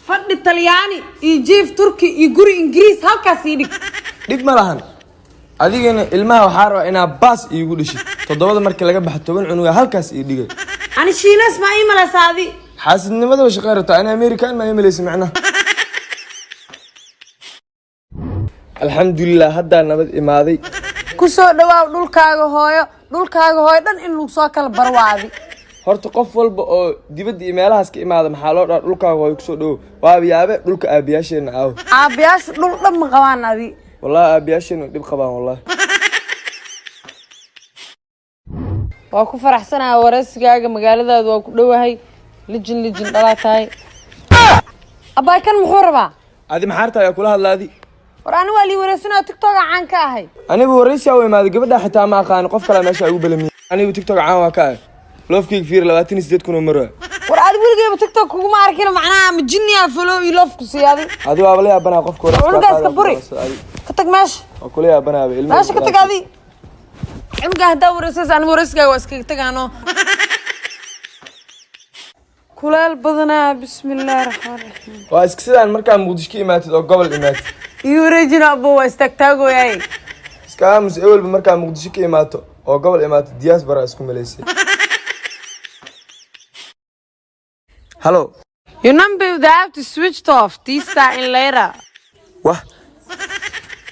Fadhi Talyaani iyo jiif Turki iyo guri Ingiriis halkaas ii dhig. Dhib ma lahan. Adigana ilmaha waxaa rabaa inaa baas iigu dhishid. 7da marka laga baxo 10 cunuga halkaas ii dhigay. Ani Shiinas ma ii malaysa adi? Xaasidnimadaba shaqay rabtaa. Ani American ma ii malaysa macnaha? Alxamdulilah, haddaa nabad imaaday. Ku soo dhawaaw dhulkaaga hooyo. Dhulkaaga hooyo dhan in lagu soo kala baro waa adi. Horta qof walba oo dibadda iyo meelahaas ka imaada maxaa loo dhaha dhulkaaga hooyo kusoo dhowo? Waaba yaabe, dhulka aabiyaasheenna aawo? Aabayaashu dhul dhan ma qabaan adi. Wallahi aabiyaasheenna way dhib qabaan wallahi. Waa ku faraxsanaha waraysigaaga. Magaaladaadu waa ku dhowahay. Lijin lijin dhalaa tahay. Abaay, kan muxuu rabaa? Adi maxaarta ayaa kula hadla adi? War ani waa lii waraysanaa, TikToka caan ka ahay. Anigu waraysiyaa u imaaday. Gabadha xitaa ma aqaani, qof kalaa meesha igu balamiye. Anigu TikTok caan waa ka ah. Loofkayga fiir, 28,000 oo marwa. War adi weligeyba TikTok kuguma arkin. Macnaha ma jinniyaa follow iyo love ku siiya adi? Adi waaba la yaabanaa qofka waraysi. Cunugaas ka buri. Ka tag meesha. Waa kula yaabanaaba ilmaha. Meesha ka tag adi. Cunugaa haddaa waraysanaysa, anigu waraysigaaga waa iskaga tagaano. Kuleel badanaa. Bismillaahi raxmaan raxiim. Waa iska sidaan markaa Muqdisho ka imaatid oo gobol imaatid. Ii wareejina abo, waa istaagtaagooyaay. Iska aamus. Ewelba markaa Muqdisho ka imaato oo gobol imaato, diaspora isku malaysay. Halo. Your number without to switched off. This in later. Wah,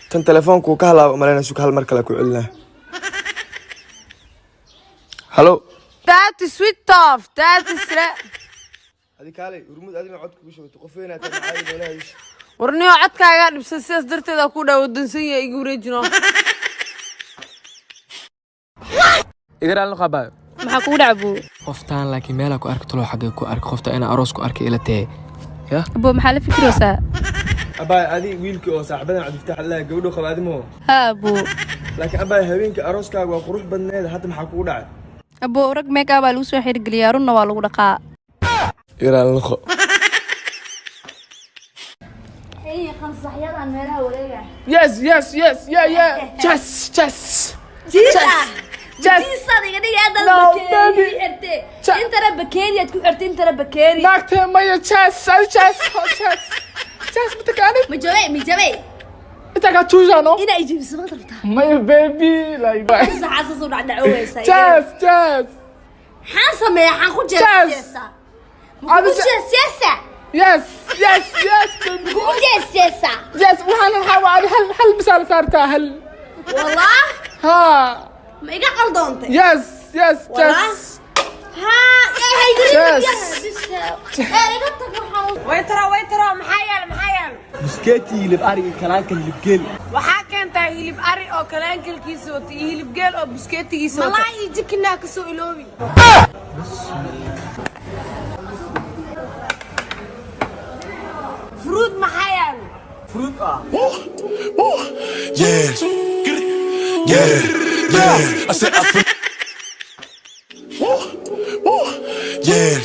tan telefoonku ka halaaba umalayna. Suka, hal mar kale ku celinaa. Halo. That is switched off. That is Adi kaalay urmud, adina cod kugu shubato. Qof weynaa tahay, maxaa noolaha ish? Warniyo, codkaagaa dhibsan, sidaas darteed aa ku dhaa wadansan yahay. Igu wareejino. Igaraal noqabaayo. Maxaa kugu dhaca, buu? Qoftaan laakiin meelaa ku arki talo. Xaggee ku arki qofta? Inaa aroos ku arkay ila tahe ya. Abo, maxaa la fikiraysaa? Abaay, adi wiilkii oo saaxibadan Cabdifataax Allah gabadhu qaba adimo? Haa, abo. Laakiin abaay, habeenkii arooskaaga waa qurux badneed. Hadda maxaa kugu dhacay? Abo, rag meegaa baa lagu soo xirgeliyaa, runna waa lagu dhaqaa. Igaraal noqo. Yes, yeah. Yes. Yes. No, baby. Intana bakeeriyaad ku xirtay, intana bakeeri. Naagta maya, yes, adi yes, oh, yes. Yes, mataqaanid? Majabe, majabe. Intaa kaa tuusano. Inaa ijibiso maad rabtaa? Maya, baby, like saxaasas u dhacdhacoweysa. Yes. Maxaan sameeya? Xaan ku jeesjeesaa? Adi Makugu jeesjeesa? Yes, baby. Makugu jeesjeesaa? Yes, waxaan waxaa waa adi hal misaal saartaa hal. Wallah. Ha. Ma iga qaldoontay? Yes, Wallah. yes. Haa. Yes. Iga tag waxaan. Waytaro, waytaro, maxaa yaal? Maxaa yaal? Buskeeti, hilib ari iyo kalaanka hilib geel. Waxaa keentaa hilib ari oo kalaankalkiisa wata iyo hilib geel oo buskeetigiisa wata. Malaa iyo jikinaa kasoo iloobi. Fruit maxaa yaal? Yeah. I said I feel. Yeah.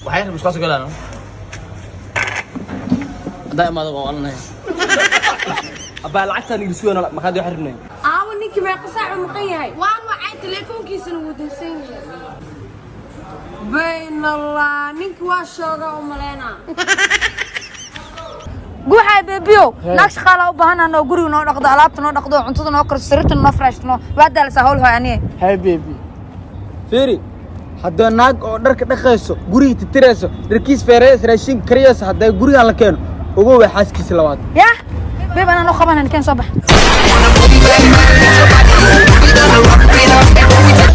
Waxay rabaa isku galaan haddaa imaado waa oranaya. Abaa, lacagtaan igala sugayno maqaadi waxaan rabnay. Aawo ninkii? Meeqa saac uu maqan yahay? Waan wacay, telefoonkiisana wuu dansan yahay. Bayn Allah, ninkii waa shoogaa u maleynaa. Guuxaay beebiyow, naag shaqaalaa u baahanaa oo guriga noo dhaqdo, alaabta noo dhaqdo, cuntada noo kariso, sariirta noo faraashto. Waa daalisaa hawl hooy aniye. Hey baby, fiiri, haddii naag oo dharka dhaqayso, guriga titirayso, dharkiis feerayso, raashin kariyayso, hadday gurigan la keeno, ogow waa xaaskiisa labaad. Yah babe, anaa noo qabanan. Keen, soo bax.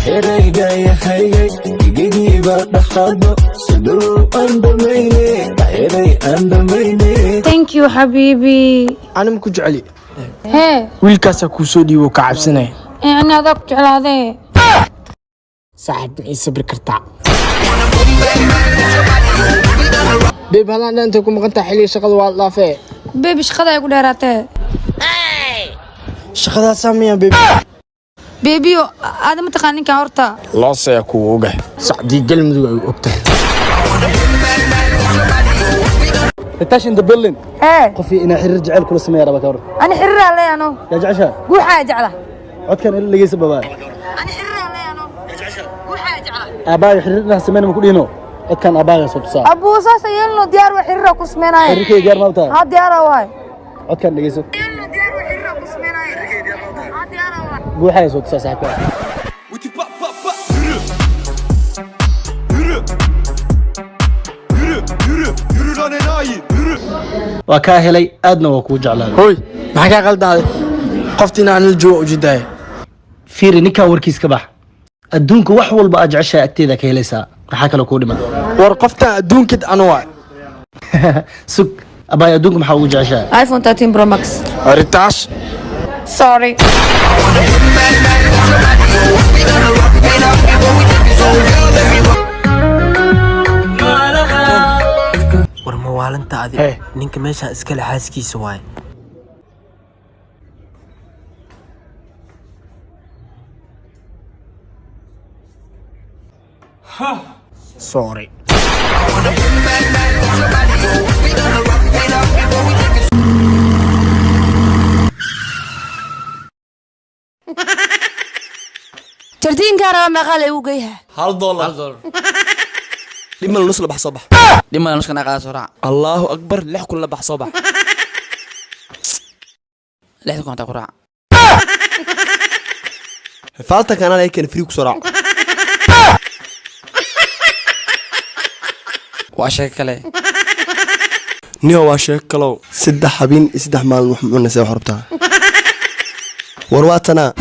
Xeraygayahaygay igigiiba dhaqaado siduu aan dhamayne xeray aan dhamayne. Thank you, xabiibi. Ani ma ku jeceli. Hee. Wiilkaasaa kuu soo dhiibo, ka cabsanaya. Ee, ani adaa ku jeclaadee. Saaxiib, ma ii sabri kartaa? Babe, haddaan dhantay ku maqan tahay xilliga shaqada waa dhaafee. Baby, shaqada ay ku dheeraatee. Shaqadaasaa miya, baby? Beebiyo, aada ma taqaan ninkan horta? Loosayaa kugu ogahay sacdii Galmudug ay og tahay. Ritash in the building. Hee. Qofii inaa xiriir jecel kula sameeya raba, ka waran? Ani xiriiraa leeyano. Yaa jeceshaa? Guuxaa jecla. Codkan ila dhegeysa, babaa. Ani xiriiraa leeyano, guuxaa jecla. Aabbaaga xiriir inaa sameyna ma ku dhihino? Codkan aabbaaga soo tusaa. Abuu, saasa yeelno, diyaar waa, xiriiraa ku sameynaayo. Xiriirkayga diyaar ma u tahay? Ha, diyaara waay. Codkan dhegeyso. Guuxaaga soo tusaa saaxiibka. Yürü. Yürü. Yürü, yürü, yürü lan enayi, yürü. Waa kaa helay, aadna waa kuu jeclaaday. Hoy, maxaa kaa qaldaaday? Qoftiina aan la joogo ujeedaaya. Fiiri, ninkaa warkiis ka bax. Adduunka wax walba aad jeceshahay agteeda ka helaysaa. Maxaa kaloo kuu dhiman? War qoftaan adduunkid anu waay. Sug, abaay, adduunka maxaa ugu jeceshahay? iPhone 13 Pro Max. Ritash. Sorry. War mawaalinta adi, ninka meeshaan iskale xaaskiisa waaye. Sorry. Jardiinkaa raba, meeqaa la igu geyha? $1. Dhimal nus la bax, soo bax. Dhimana nuskan aqaada, soo raac. Allahu akbar, 6,000 la bax, soo bax. 60,000 hataa ku raac. Faalta kanal ay keen free ku soo raac. Waa sheeko kale. Niyo, waa sheeko kalow. 3 habeen iyo 3 maalin wax ma cunaysa, wax rabtaa. War waa tanaa.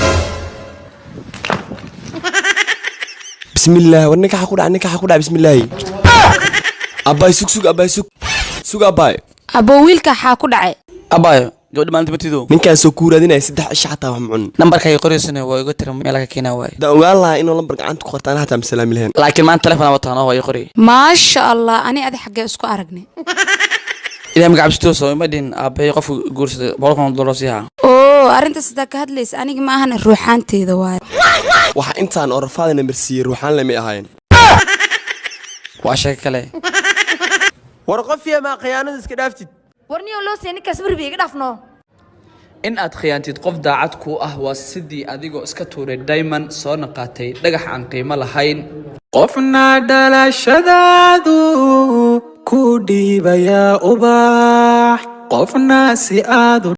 Bismillaah, war ninka ku dhac, ninka ku dhac, bismillaahi. Abaay, sug, sug, abaay, sug, sug, abaay. Abo, wiilka xaa ku dhacay? Abaayo, gabadha maalinta matido. Ninkaan soo kuuraadinaya 3 cisho xataa wax ma cunin. Nambarkayga qoraysana waa iga tira, meel laga keenaa waaye. Haddaan ogaan lahaa inuu lambar gacanta ku qortaan, hataa masalaami lahayn. Laakiin maanta telefon wataan oo waa ii qoray. Maasha Allah, ani adi xaggee isku aragnay? Ilaah magaca cabsitoosa ima dhihin aabbahay qofka guursaday $100,000 siihaa. Oo arrintaas hadaa ka hadlaysa, aniga ma ahan, ruuxaanteeda waaye. Waxa intaan oo rafaadana marsiiyey ruuxaan lamay ahayn. Waa sheeko kale. War qof maa khiyaanada iska dhaaftid. War niyo, loo siiya ninkaas werbi, iga dhaafno. In aad khiyaantid qof daacad kuu ah waa sidii adigoo iska tuuray diamond soona qaatay dhagax aan qiimo lahayn. Qofna dhalashadaadu ku dhiibaya ubax, qofna si aad u